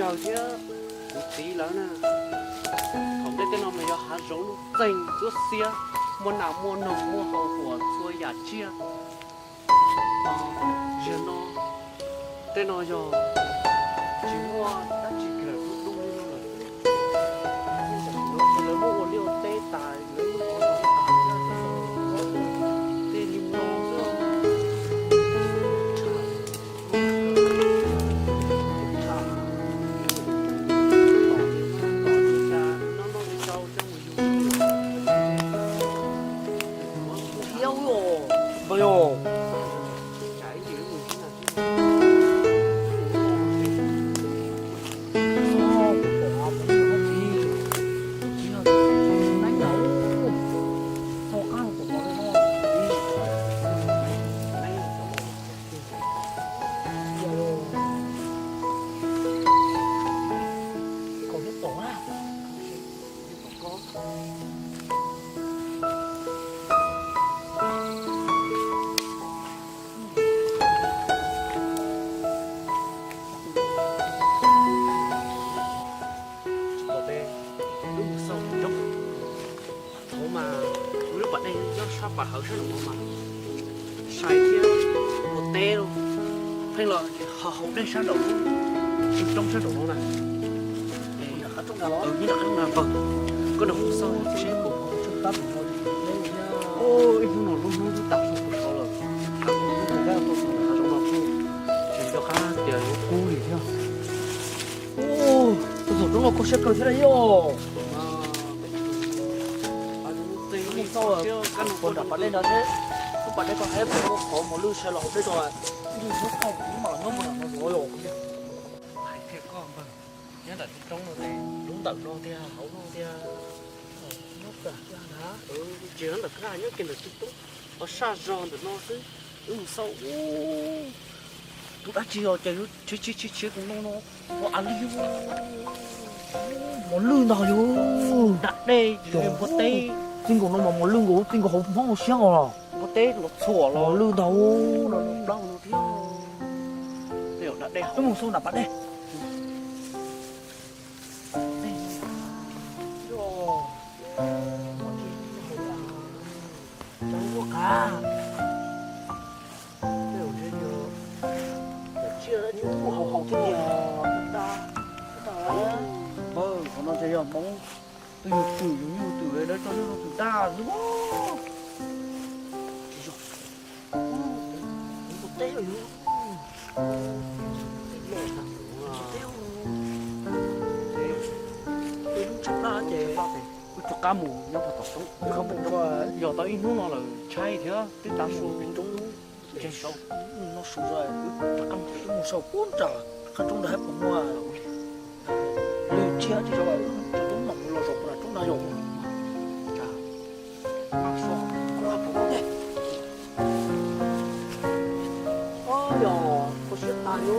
Thiab kuv txiv lawv na, thaum ntej tej no mas yog hav zoov nuj txeeg txuab xiab, muaj nas muaj noog muaj hau huam txhua yam tsiaj. Zaum no, tej no yog tsis muaj dab tsi kiag lawm, dub dub li no lawm. Lawv muab ua liaj ua teb tas, lawv muab ua teb li no xwb. Tsis pom tej lub mus xauj coob. Hauv mas lub pas dej nyob sab pas hawv sab nraum no mas sai thiab ua teb lawm. Pheej los ho haus dej sab nraum lub roob sab nraum no na. Nram qab roob na npawg, koj nrog kuv xauj seb puas pom. Ib hnub no lub hnub twb tav su puag saud lawm, tab sis lub hnub twb tav su puag saud lawm, hav zoov no kuj tsis nco qab tias yuav kub li thiab. Tus thaum roob no kho siab kawg thiab na yom. Mus xauj puas nram pas dej ntawd seb, lub pas dej ko hais puas muaj qhov mos lwj sai los hauv dej tso. Ib hnub koj kuv mam los nyob puag nram no los yom. Hais thiab koj npawg, nyob nram tej roob no ces lub ntawm no tiag hauv no tiag. Nyob kiag ntawm, tsis nyob ntawm kwj ha, nyob kiag ntawm tej roob, qhov saj zog ntawm no xwb. Wb mus xauj ub, tus dab tsi os ces tshiav tshiav tshiav tshiav tus no no, ua a li mos lwj ntag yus. Nram dej npua teb. Txij nkaus no mas mos lwj nkaus txij nkaus hauv Hmoob hauv siab os. Npua teb los txhuam los mos lwj ntag. Wb mus xauj nram pas dej. Qhov no ntshe yog Hmoob twb yug twm yug nyuj twm lawv tso nyuj twm daj xwb. Wb rov qab mus nyob puag tom roob, yog tau ib hnub no lawm tshaib thiab twb tav su. Tseg saud, no su zog, wb rov qab mus saud puag nram qab roob ntawd puas muaj lwj tsiaj tsis zoo, wb rov qab mam mus los zaum puag nram roob ntawd yom. Yog kho siab tas li.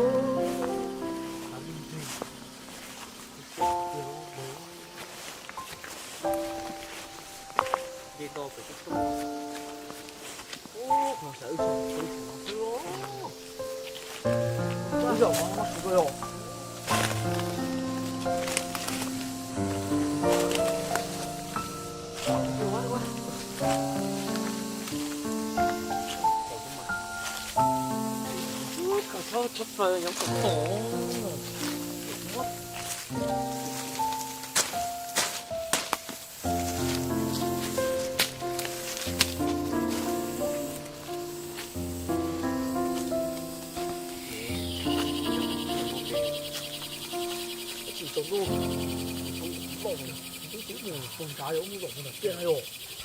Tsis tau loj, tsis tau loj, twb twb mus puag nrad yog mus zaum puag nram tiaj na yom.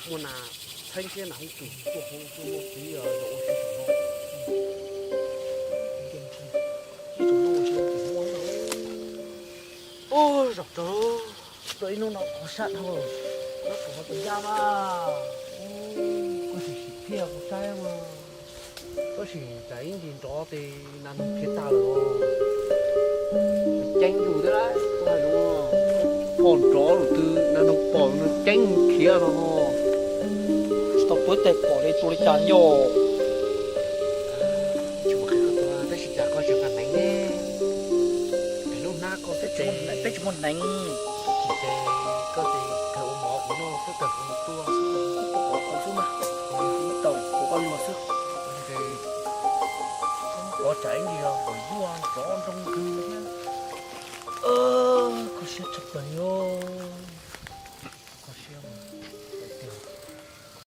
Muaj nas txheeb thiab nas hoob kws tuaj hauv tuaj muaj txiv yog ua si saum no. Ib tsoom no ua si ua tsis muaj. Ub, zaum rau, rau ib hnub no qhov sab dhau, nyob saum no tus yaj mas, koj sim sim thiaj kuv saib mas. Tab sis tsam ib ntsis nrov ces nas noog khiav tag lawm. Ceeb yus thiab lauj, kuv hais no, pom nrov lawm twb nas noog pom nws ceeb khiav no. Tsis tau tuav tes pom li tua li cas yom. Tsis muaj qhia koj tuav tab sis cas koj tseem hneev ne. Es lub hnab koj twb Neev, tsis ces koj ces kawg ua mov kuv noj xwb, kawg kuv mus tua xwb, kuv ua kuv xwb mas, kuv tau kuv koj luag xwb. Ces ua tsam ib ntsis yuav tsov nroo kawg thiab. Kho siab tshaj plaws os.